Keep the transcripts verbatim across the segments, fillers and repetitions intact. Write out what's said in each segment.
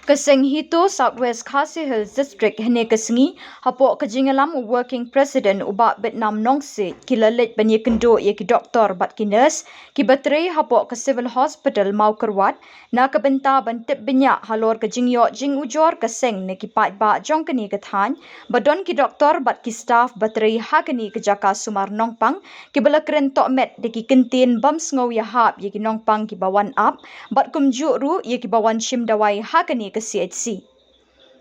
Ka seng HITO South West Khasi Hills District hynne ka sngi, hapoh ka jingïalam u Working President u Bah Bitnam Nongsiej, ki la leit ban ïakynduh ïa ki doktor bad ki nurse kiba trei hapoh ka Civil Hospital Mawkyrwat, na ka bynta ban tip bniah halor ka jingïoh jingujor ka seng na ki paidbah jong kane ka thaiñ, ba don ki doktor bad ki staff ba trei ha kane ka jaka sumar nongpang, kiba la kren tohmet da ki kyntien bym sngew ïahap ïa ki nongpang kiba wan ap, bad kumjuh ruh ïa kiba wan shim dawai ha kane ka C H C.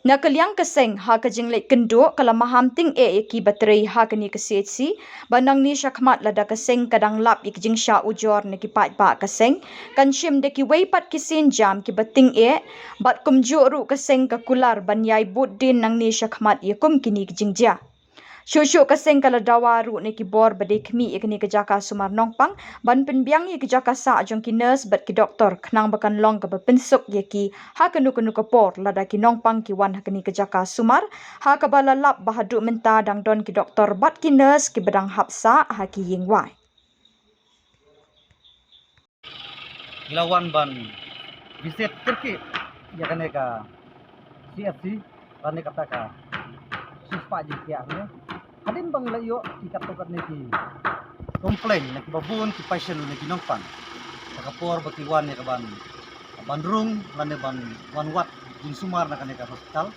Na ka liang ka seng, ha ka jingleit kynduh, ka la maham tyngeh ïa kiba trei ha kane ka C H C, ba nangne shakhmat lada ka seng ka dang lap ïa ka jingshah ujor na ki paidbah ka seng, kan shim da kiwei pat ki sienjam kiba tyngeh, bad kumjuh ruh ka seng ka kular ban ïai bud dien nangne shakhmat ïa kum kine ki jingjia. Shuh shuh ka seng ka la dawa ruh na ki bor ba dei khmih ïa kane ka jaka sumar nongpang, ban pynbiang ïa ka jaka sah jong ki nurse bad ki doktor, khnang ba kan long kaba pynsuk ïa ki ha kano kano ka por lada ki nongpang ki wan ha kane ka jaka sumar, ha kaba la lap ba haduh mynta dang don ki doktor bad ki nurse kiba dang hap sah ha ki ïing wai. Ngi la wan ban visit kyrkieh ïa kane ka C H C, lane kata ka shispah jingpynïaid ne. Hadien ba ngi la ïoh ki katto katne ki complain na kiba bun ki patient ne ki nongpang, ha ka por ba ki wan ïa ka ban, ban rung lane ban wan wad jingsumar na kane ka hospital.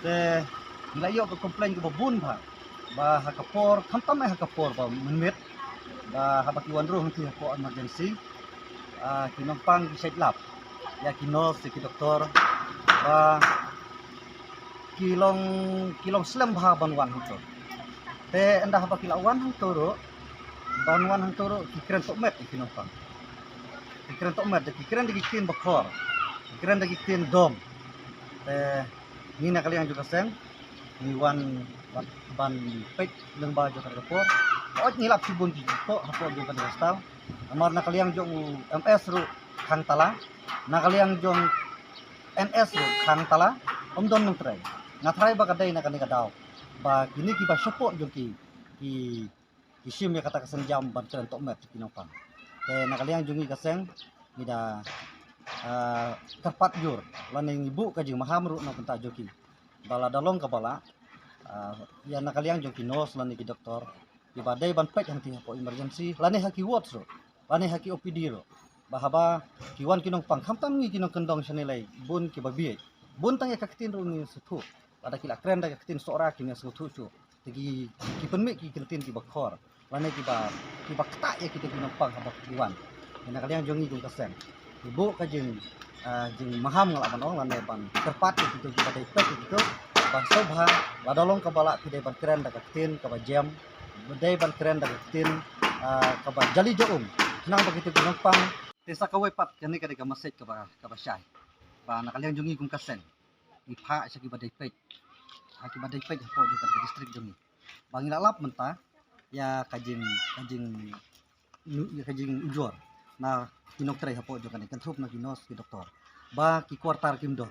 Te ngi la ïoh ka complain kaba bun bha, ba ha ka por, khamtam eh ha ka por ba mynmiet, ba haba ki wan rung hangti hapoh emergency, ah, ki nongpang ki shait lap ïa ki nurse, ïa ki doktor, ba ki long, ki long slem bha ban wan hangto. Te ynda haba ki la wan hangto ruh, ban wan hangto ruh ki kren tohmet ïa ki nongpang. Ki kren tohmet, ki kren da ki ktien bakhor, ki kren da ki ktien dom. Te ngi na ka liang jong ka seng, ngi wan ban, ban peit lyngba jong kane ka por. Hooid ngi lap shibun ki jingthoh hapoh jong kane ka hospital. Namar na ka liang jong u M S ruh khang tala, na ka liang jong N S ruh khang tala, ym don nongtrei. Nga tharai ba ka dei na kane ka daw ba kine kiba shapoh jong ki, ki, ki shim ïa kata ka sienjam ban kren tohmet ki nongpang. Te na ka liang jong ngi ka seng, ngi da, ah, kyrpad jur lane ngi buh ka jingmaham ruh na ka bynta jong ki, ba lada long kaba lah, ah, ïa na ka liang jong ki nurse lane ki doktor, kiba dei ban peit hangti hapoh emergency lane ha ki ward ruh, lane ha ki O P D ruh, ba haba ki wan ki nongpang, khamtam ngi ki nongkyndong shane lei, bun kiba bieit, bun tang ïa ka ktien ruh ngi sngewthuh. Lada ki la kren da ka ktien Sohra kim ïa sngewthuh shuh. Te ki, ki pynmih ki kyntien kiba khor lane kiba, kiba ktah ïa kita ki nongpang haba ki wan. Te na ka liang jong ngi kum ka seng, ngi buh ka jing, ah, jingmaham, nga lah ban ong, lane ban kyrpad ïa kita kiba dei peit ïa kita, ba sngewbha lada long kaba lah phi dei ban kren da ka ktien kaba jem, ba dei ban kren da ka ktien, ah, kaba jali ja um, khnang ba kita ki nongpang. Te sa kawei pat kane ka dei ka message kaba, kaba shai, ba na ka liang jong ngi kum ka seng, ngi phah sha kiba dei peit, ha kiba dei peit hapoh jong ka district jong ngi, ba ngi la lap mynta ïa ka jing, ka jing, ïa ka jingujor na ki nongtrei hapoh jong kane, kynthup na ki nurse, ki doktor, ba ki quarter kim don,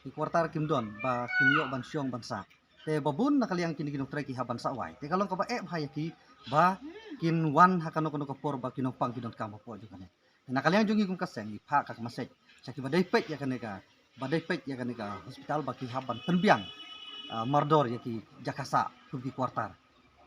ki quarter kim don ba kin ïoh ban shong ban sah. Te ba bun na ka liang kine ki nongtrei ki hap ban sah wai. Te ka long kaba eh bha ïa ki ba kin wan ha kano kano ka por ba ki nongpang ki donkam hapoh jong kane. Na ka liang jong ngi kum ka seng, ngi phah ka message sha kiba dei peit ïa kane ka, ba dei peit ïa kane ka hospital, ba ki hap ban pynbiang, ah, mardor ïa ki jaka sah kum ki quarter,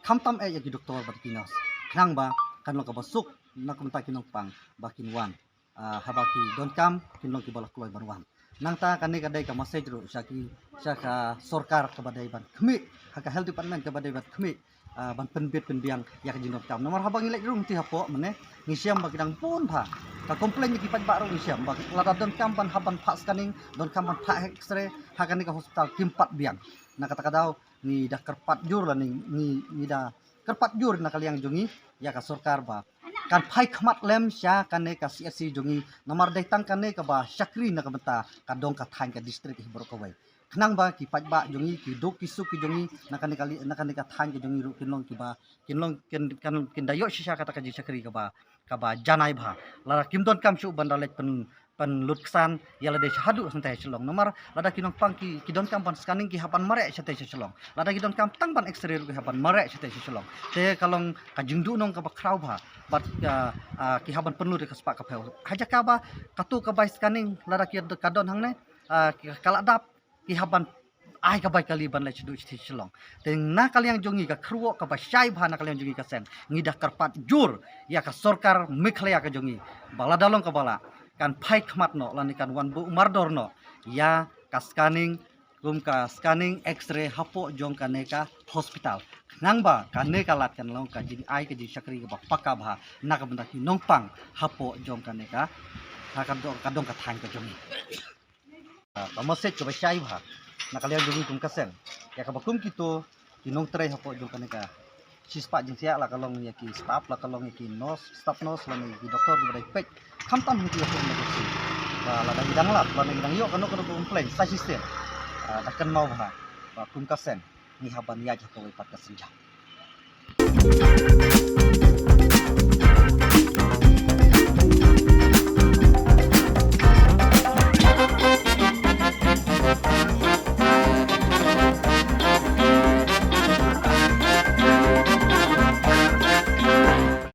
khamtam eh ïa ki doktor bad ki nurse, khnang ba kan long kaba suk na ka bynta ki nongpang ba kin wan, ah, haba ki donkam kin long kiba la kloi ban wan. Nangta kane ka dei ka message ruh sha ki, sha ka sorkar kaba dei ban khmih, ha ka health department kaba dei ban khmih, ah, ban pynbit pynbiang ïa ka jingdonkam. Namar haba ngi leit rung hangti hapoh mynne, ngi shem ba ki dang bun bha ka complain na ki paidbah ruh, ngi shem ba lada donkam ban hap ban phah scanning, donkam ban phah X-ray ha kane ka hospital, kim pat biang. Na kata ka daw ngi da kyrpad jur lane ngi, ngi da kyrpad jur na ka liang jong ngi ïa ka sorkar ba kan phai khmat lem sha kane ka C H C jong ngi, namar dei tang kane kaba shakri na ka bynta ka dong ka thaiñ, ka district hi baroh kawei. Khnang ba ki paidbah jong ngi, ki duk ki suk ki jong ngi na kane ka li-, na kane ka thaiñ ka jong ngi ruh kin long kiba, kin long, kin, kan, kin da ïoh shisha kata ka jingshakri kaba, kaba janai bha. Lada kim donkam shuh ban da leit pyn, pynlut ksan ïa lade sha haduh shatei sha Shillong. Namar lada ki nongpang ki, ki donkam ban scanning, ki hap ban mareh shatei sha Shillong. Lada ki donkam tang ban X-ray ruh ki hap ban mareh shatei sha Shillong. Te ka long ka jingduhnong kaba khraw bha. Bad, ah, ah, ki hap ban pynlut ïa ka spah ka phew. Ha jaka ba kato ka bai scanning lada ki, ka don hangne, ah, ki ka la dap, ki hap ban ai ka bai kali ban leit sha duh sha Shillong. Te na ka liang jong ngi ka kyrwoh kaba shai bha na ka liang jong ngi ka seng, ngi da kyrpad jur ïa ka sorkar Meghalaya ka jong ngi ba lada long kaba lah, kan phai khmat noh lane kan wan buh mardor noh ïa ka scanning, kum ka scanning X-ray hapoh jong kane ka hospital. Khnang ba kane ka lad kan long ka jingai ka jingshakri kaba paka bha na ka bynta ki nongpang hapoh jong kane ka, ha ka dong, ka dong ka thaiñ ka jong ngi. Ah, ka message kaba shai bha na ka liang jong ngi kum ka seng, ïa kaba kum kito ki nongtrei hapoh jong kane ka shispah jingsiah, la ka long ïa ki staff, la ka long ïa ki nurse, staff nurse, lane ïa ki doktor kiba dei peit, khamtam ha ki ïa ki emergency. Ba lada ngi dang lap, lada ngi dang ïoh kano kano ka complaint sa shisien, ah, da kynmaw bha ba kum ka seng ngi hap ban ïaid ha kawei pat ka sienjam.